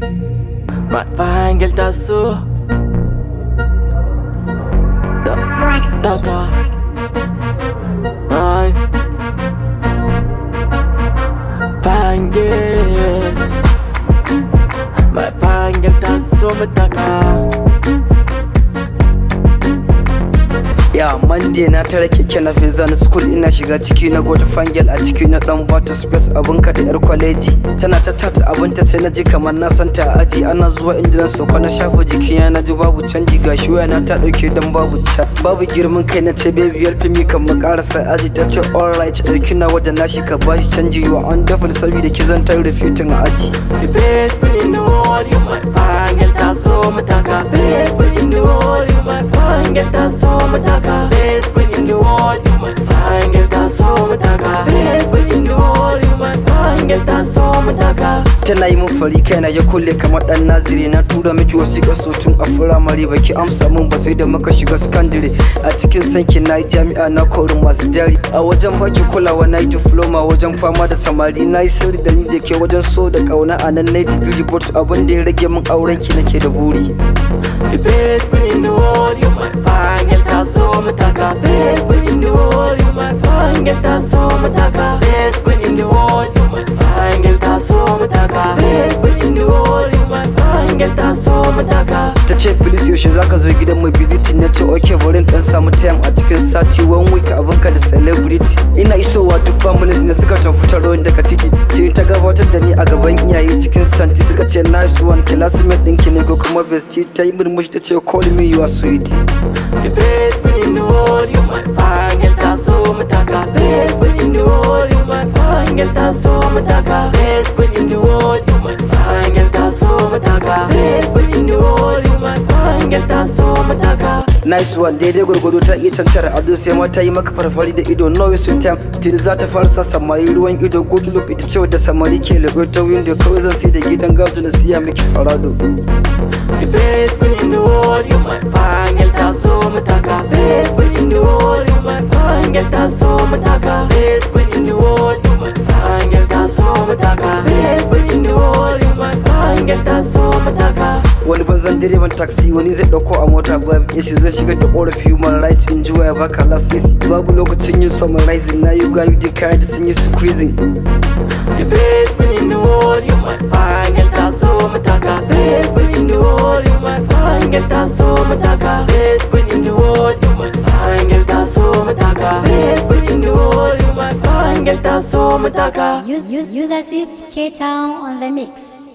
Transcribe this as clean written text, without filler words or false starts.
My fine girl taso. Ta taka. My fine girl. My fine girl taso mu taka. Ya Monday na tare keke na Fezan School, ina shiga ciki na gota fine girl a ciki, na dan bata space, abinka da yar kwaleji. Tana ta tata abinta, sai na ji kamar na santa a aji. Ana zuwa inda na sauka, na shafa jikina, na ji babu canji, gashi waya na ta dauke dan babu ca babu girman kai. Na ce, "Baby, help me kan mu karasa aji." Ta ce, "Alright, dauki na wadda na shi ka bashi canji." You are wonderful, saboda ki zan ta repeating a aji. The best queen in the world, you my fine girl, taso mu taka. Best queen in the world, you my fine girl, taso mu taka. Best queen in the world, you my fine girl, taso mu taka. Best queen in the world, you my fine girl, taso mu taka. Tana yi mun fari, kaina ya kulle kamar dan naziri. Na tura miki wasiƙa so tun a firamare, baki amsa mun ba sai da muka shiga sakandare. A cikin sanki na yi jami'a, na kori masu jari. A wajen baki kulawa na yi diploma, wajen fama da samari na yi sirri da ni da ke wajen so da kauna, a nan na yi digiri, but abin da ya rage min auren ki nake da buri. The best queen in the world, you my fine girl, taso mu taka. Best queen in the world, you my fine girl, taso mu taka. Best queen in the world, you my fine girl, taso mu taka. Best queen in the world, you my fine girl, taso mu taka. Ta ce, "Please, yaushe zaka zo gidan mu visiting?" Na ce, "Okay, bari in dan samu time a cikin sati one week." Abinka da celebrity, ina isowa duk families ne suka tafi taro daga titi. Tuni ta gabatar da ni a gaban iyaye cikin santi, suka ce, "Nice one, classmate ɗinki ne ko kuma bestie?" Ta yi murmushi ta ce, "Call me your sweetie." The best queen in the world, you my fine girl, taso mu taka. Best queen in the world, you my fine girl, taso mu taka. Best queen in the world, you my fine girl, taso mu taka. Best queen in the world, you my fine girl, taso mu taka. Nice one, daidai gwargwado ta iya cancar ado, sai ma ta yi maka farfari da ido. No waste time, tuni za ta fara sa samari ruwan ido. Good look, ita ce wadda samari ke lego ta window. Kawai zan sai da gidan gado na siya miki farado. The best queen in the world, you my fine girl, taso mu taka. Best queen in the world, you my fine girl, taso mu taka. Best queen in the world, you my fine girl, taso mu taka. Best queen in the world, you my fine girl, taso mu taka. Wani banzan direban taxi wani zai dauko a mota ba ya ce zai shigar da korafi human rights, in ji waya baka lasisi, babu lokacin yin summarizing, na yi gayu da kayan da sun yi squeezing. The best queen in the world, you my fine girl, taso mu taka. Best queen in the world, you my fine girl, taso mu taka. Best queen in the world, you my fine girl, taso mu taka. Best queen in the world, you my fine girl, taso mu taka. Use Yusuf K Town on the mix.